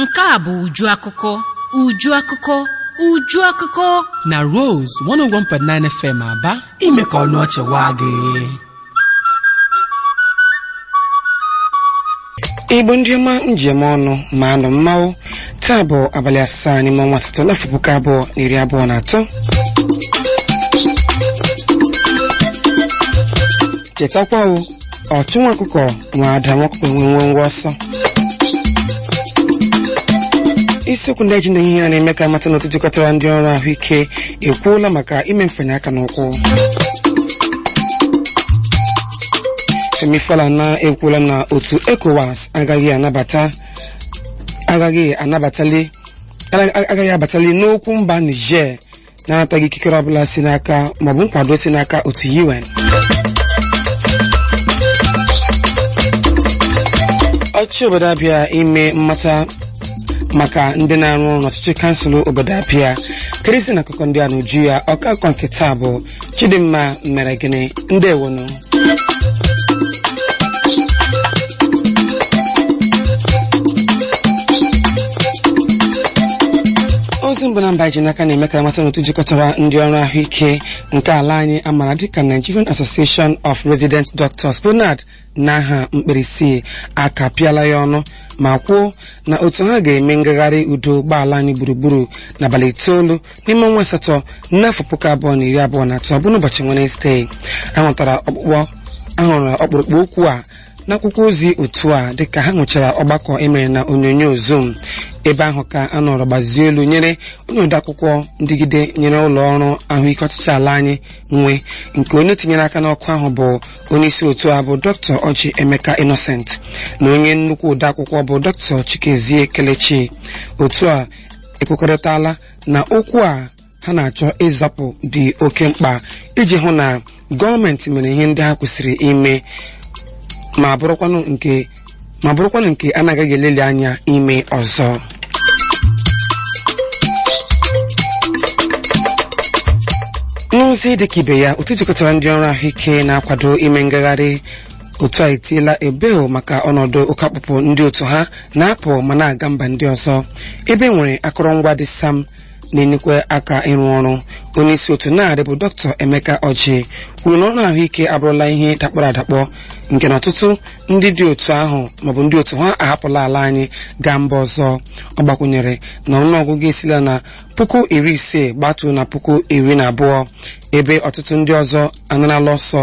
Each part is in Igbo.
Nke a bụ uju akụkọ, uju akụkọ, uju akụkọ na Rose 101.9 FM Aba, ime ka ọnụ ọchị waa gị. Igbo ndị ọma, njem ọnụ ma anụ mmanwụ. Taa bụ abalị 7 n'ime ọnwa 8 n'afọ 2023. Chetakwa o, ọchụ nwa ọkụkọ nwa ada, nwa ọkụkọ nwe nwe ngwa ọsọ. Isiokwu ndị eji n'ehihie a na-eme ka amata na otu jikọtara ndị ọrụ ahụike ekwuola maka ime mfanye aka n'ụkwụ. Femi Falana ekwuola na otu ECOWAS agaghị anabata agaghị anabatali agaghị abatali n'okwu mba Niger na-anataghị ikikere ọbụla si n'aka maọbụ nkwado si n'aka otu UN. Ọchịchị obodo Abịa ime mmata maka ndị na-arụ ọrụ n'ọchịchị kansụl obodo Abịa keresi na akụkọ ndị a n'uju ya. Ọka akụkọ nke taa bụ Chidimma Mere Gịnị. Ndewonu. Ozi mbụ na mba ji n'aka na-eme ka amata n'otu jikọtara ndị ọrụ ahụike nke ala anyị amara dịka Nigerian Association of Resident Doctors, BONAD n'aha mkpirisi, aka pịala ya ọnụ ma kwuo na otu ha ga-eme ngagharị udo ụgbọala anyị gburugburu n'abalị 9 n'ime ọnwa 8 n'afọ 2023, bụ n'ụbọchị Wenezdee. Ahụtara ọkpụkpọ ahụrụ ọkpụrụkpụ okwu a n'akwụkwọ ozi otu a dịka ha nwechara ọgbakọ emere na onyonyo Zoom. Ebe ahụ ka a nọrọ gbazie elu nyere onye odeakwụkwọ ndịgide nyere ụlọ ọrụ ahụike ọchịchị ala anyị nwe, nke onye tinyere aka n'ọkụ ahụ bụ onye isi otu a bụ Dr. Ọjị Emeka Innocent na onye nnukwu odeakwụkwọ bụ Dr. Chikezie Kelechi. Otu a ekwekọrịtala na okwu a ha na-achọ ịzapụ dị oke mkpa iji hụ na gọọmenti mere ihe ndị ha kwesịrị ime, ma bụrụkwanụ nke anaghị eleli anya ime ọzọ. N'ozi dịka ibe ya, otu jikọtara ndị ọrụ ahụike na-akwado ime ngagharị otu a etiela ebeo maka ọnọdụ oke akpụpụ ndị otu ha na-apụ ma na-aga mba ndị ọzọ ebe nwere akụrụngwa dị sam na-enyekwa aka ịrụ ọrụ. Onye isi otu na-arị bụ Dr. Emeka Ọjị kwuru na ọrụ ahụike abụrụla ihe dakpọrọ adakpọ, nke na ọtụtụ ndị dị otu ahụ maọbụ ndị otu ha ahapụla ala anyị gaa mba ọzọ. Ọ gbakwunyere na ọnụọgụgụ esila na 50,000 gbatuo na 12,000, ebe ọtụtụ ndị ọzọ anarala ọsọ.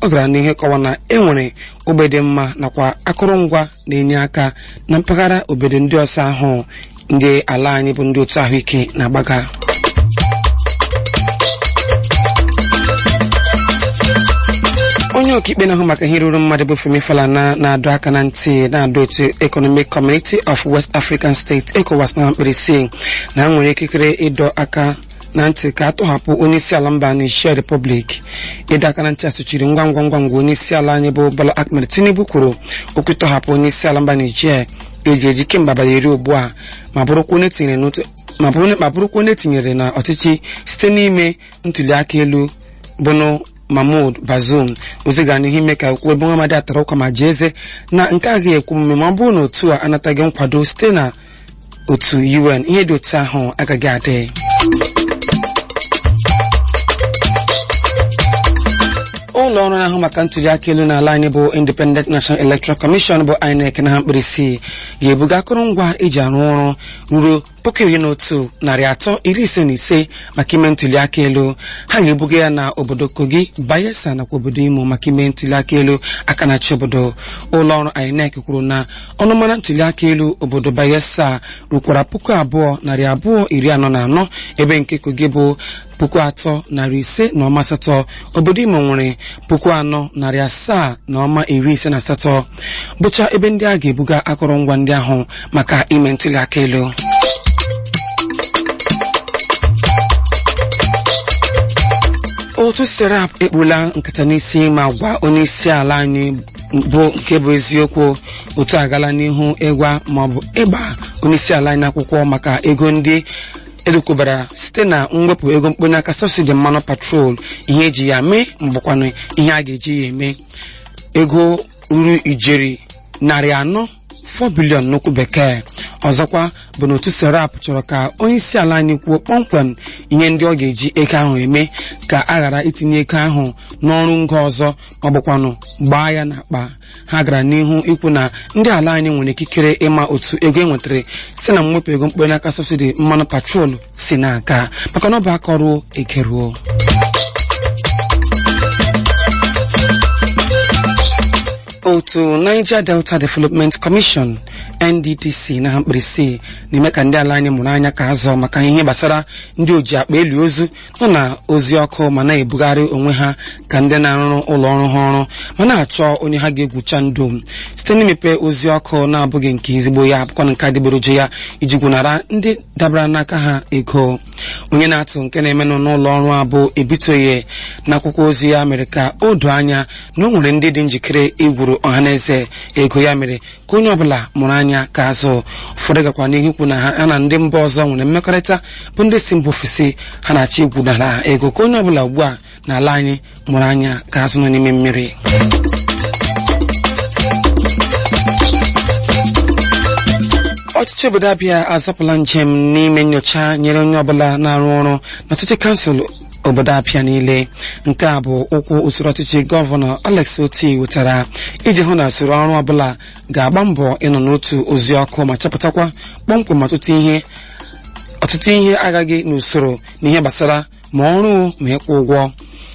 Ọ gara n'ihe kọwa na e nwere ogbe dị mma nakwa akụrụngwa na-enye aka na mpaghara obodo ndị ọzọ ahụ ndị ala anyị bụ ndị otu ahụike na-agbaga. Onye ọkaikpe na-ahụ maka ihe ruru mmadụ bụ Femi Falana na-adọ aka na ntị na-adọ otu Economic Community of West African States, ECOWAS na mkpirisi, na nwere ikikere ịdọ aka na ntị ka a tọhapụ onye isi ala mba Niger Republic. Ịdọ aka na ntị a sochiri ngwa ngwa ngwa ngwa onye isi ala anyị bụ Bola Ahmed Tinubu kwuru okwu tọhapụ onye isi ala mba Niger eji eji kemgbe abalị 10 ugbu a, ma bụrụkwa onye tinyere na ọchịchị site n'ime ntuli aka elu bụnụ Mahmoud Bazoum. Ozi gara n'ihu ime ka okwu ebe nwa amadi atara ụka ma ji eze na nke agaghị ekwu omume ma ọ bụrụ na otu a anataghị nkwado site na otu UN, ihe dị otu ahụ agaghị adị. Ụlọ ọrụ na-ahụ maka ntuli aka elu n'ala anyị bụ Independent National Electoral Commission, bụ INEC na ha mkpirisi, ga-ebuga akụrụngwa eji arụ ọrụ ruru 11,355 maka ime ntuli aka elu. Ha ga-ebuga ya na obodo Kogi, Bayelsa nakwa obodo Imo maka ime ntuli aka elu. Aka na-achị obodo ụlọ ọrụ INEC kwuru na ọnụmara ntuli aka elu obodo Bayelsa rukwara 2,244, ebe nke Kogi bụ 3,508. Obodo Imo nwere 4,758, bụcha ebe ndị a ga-ebuga akụrụngwa ndị ahụ maka ime ntuli aka elu. Otu Serap ekpula nkata n'isi ma gwa onye isi ala anyị bụ nke bụ eziokwu. Otu agala n'ihu ịgwa maọbụ ịgba onye isi ala anyị akwụkwọ maka ego ndị edokwubara site na mwepụ ego mkponye aka subsidy mmanụ patrol, ihe eji ya mee mgbakwanụ ihe a ga-eji ya eme. Ego ruru ijeri 400, 4 billion n'okwu bekee. Ọzọkwa bụ na otu Serap chọrọ ka onye isi ala anyị kwuo kpọmkwem ihe ndị ọ ga-eji ego ahụ eme, ka a ghara itinye ego ahụ n'ọrụ ngo ọzọ ma ọ bụkwanụ gbaa ya n'akpa. Ha gara n'ihu ikwu na ndị ala anyị nwere ikikere ịma otu ego e nwetara site na mwepụ ego mkpere n'aka subsidi mmanụ patrolu si na-aga, maka na ọ bụ akọruo ekeruo. Otu Niger Delta Development Commission, NDDC na ha mkpirisi, na-eme ka ndị ala anyị mụrụ anya ka azọ maka ihe gbasara ndị oji akpa eli ozu nọ na ozi ọkụ ma na-ebugharị onwe ha ka ndị na-arụrụ ụlọ ọrụ ha ọrụ, ma na-achọ onye ha ga-egwucha ndụ site n'imepe ozi ọkụ na-abụghị nke ezigbo ya, bụkwa nke adịgboroja ya, iji gwunara ndị dabara n'aka ha ego. Onye na-atụ nke na-emenụ n'ụlọ ọrụ a bụ Ebitoye n'akwụkwọ ozi ya mere ka o doo anya na o nwere ndị dị njikere igwuru ọhaneze ego, ya mere ka onye ọbụla mụrụ anya ka azụ. Ụfọdụ gakwa n'ihu ikwu na ha na ndị mba ọzọ nwere mmekọrịta bụ ndị si mba ofesi ha na-achọ igwunara ego, ka onye ọbụla ugbu a n'ala anyị mụrụ anya ka azụ nọ n'ime mmiri. Ọchịchị obodo Abịa azapụla njem n'ime nyocha nyere onye ọbụla na-arụ ọrụ n'ọchịchị kansụl obodo Abịa niile. Nke a bụ ụkwụ usoro ọchịchị gọvanọ Alex Oti wetara iji hụ na usoro ọrụ ọbụla ga-agba mbọ ịnọ n'otu ozi ọkụ ma chọpụtakwa kpọmkwem ọtụtụ ihe agaghị n'usoro n'ihe gbasara ma ọrụ ma ịkwụ ụgwọ.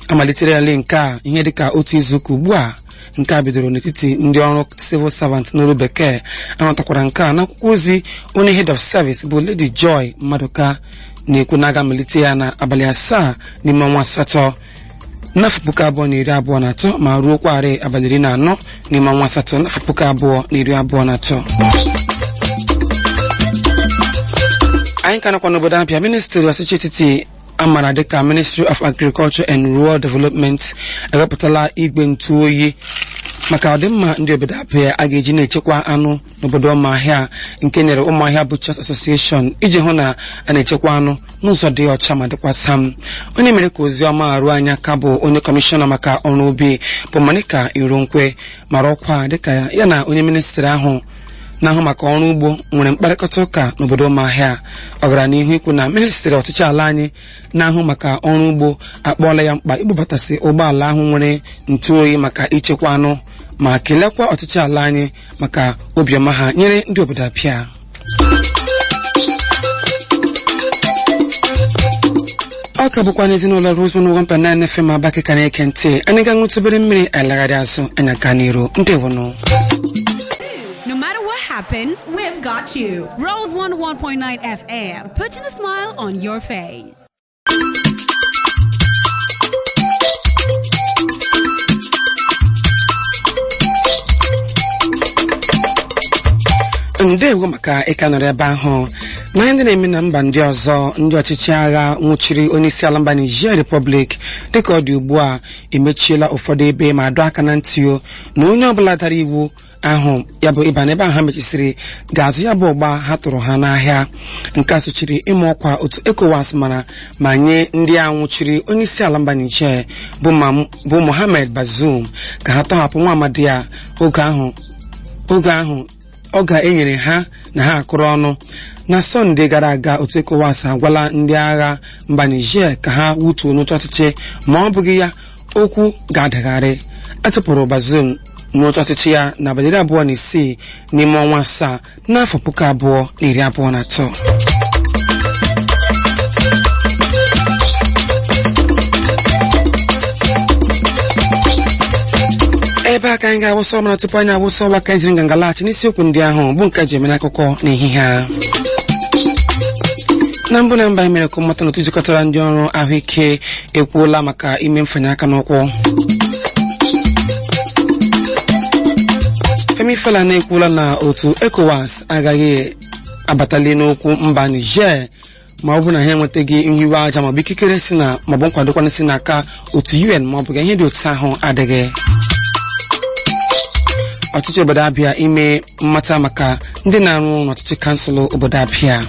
Amaliterela nke a ihe dịka otu izuụka ugbu a. Nke a bidoro n'etiti ndị ọrụ civil servant n'olu bekee. Anatakwara nke a n'akwụkwọ ozi onye head of service bụ Lady Joy Maduka na-ekwu na aga amalite ya na abalị 7 n'ime ọnwa 8 n'afọ 2023, ma ruo kwarị abalị 14 n'ime ọnwa 8 n'afọ 2023. Anyị ka nakwa n'obodo Abịa. Ministri ọchịchị etiti amara dịka Ministry of Agriculture and Rural Development ewepụtala igwe ntụ oyi maka ọdịmma ndị obodo Abịa a ga-eji na-echekwa anụ n'obodo Ụmụahịa, nke nyere Ụmụahịa Butchers Association iji hụ na a na-echekwa anụ n'ụzọ dị ọcha ma dịkwa sam. Onye mere ka ozi ọma arụ anya ka bụ onye kọmishọna maka ọrụ ubi bụ Monica Ironkwe mara ọkwa dịka ya na onye ministri ahụ na-ahụ maka ọrụ ugbo nwere mkparịkọta ụka n'obodo Ụmụahịa. Ọ gara n'ihu ikwu na ministrị ọchịchị ala anyị na-ahụ maka ọrụ ugbo akpọọla ya mkpa ibubatasị ụgbọala ahụ nwere ntụ oyi maka ichekwa anụ, ma kelekwa ọchịchị ala anyị maka obiọma ha nyere ndị obodo Abịa. Ọ ka bụkwa n'ezinụlọ Rose 101.9 FM Abakị ka na-eke ntị. Anyị ga ṅụtụbere mmiri, alagharị azụ, anya gaa n'iru. Ndewonụ. No matter what happens, we've got you. Rose 101.9 FM, putting a smile on your face. Ndewo maka ịka nọrọ ebe ahụ. Na ihe ndị na-eme na mba ndị ọzọ, ndị ọchịchị agha nwụchiri onye isi ala mba Niger Republic dịka ọ dị ugbu a emechiela ụfọdụ ebe ma dọọ aka na ntị o na onye ọbụla dara iwu ahụ, ya bụ ịba n'ebe ahụ ha mechisiri, ga-azụ ya bụ ụgba ha tụrụ ha n'ahịa. Nke a sochiri ịma ọkwa otu ECOWAS mara ma nye ndị a nwụchiri onye isi ala mba Niger bụ Mohamed Bazoum ka ha tọhapụ nwa amadi ya oge ahụ oge e nyere ha na ha akụrụ ọnụ na Sọnde gara aga. Otu ECOWAS agwala ndị agha mba Niger ka ha wutuo n'oche ọchịchị, ma ọ bụghị ya okwu ga-adagharị. Atụpụrụ Bazoum n'oche ọchịchị ya n'abalị 26 n'ime ọnwa 7 n'afọ 2023. Ebe aka anyị ga-awụsa ọmara tupu anyị awụsa ọwa ka anyị jiri nganga laghachi n'isiokwu ndị ahụ bụ nke ji eme n'akụkọ n'ehihie a. Na mbụ na mba, anyị mere ka mmata n'otu jikọtara ndị ọrụ ahụike ekwuola maka ime mfanye aka n'ụkwụ. Femi Falana ekwuola na otu ECOWAS agaghị abatali n'okwu mba Niger ma ọ bụ na ha enwetaghị nhiwe aja maọbụ ikikere si na maọbụ nkwadokwana si n'aka otu UN, ma ọ bụ ihe dị otu ahụ adịghị. Ọchịchị obodo Abịa ime mmata maka ndị na-arụ n'ọchịchị kansụl obodo Abịa.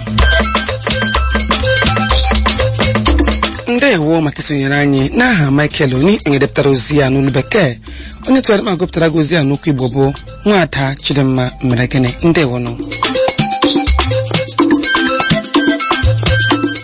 Ndewo maka isonyere anyị. N'aha Michael Oni, onye depụtara ozi ya n'olu bekee, onye tụgharị ma gụpụtara gị ozi ya n'okwu Igbo bụ Nwaada Chidimma Mere Gịnị. Ndewonụ.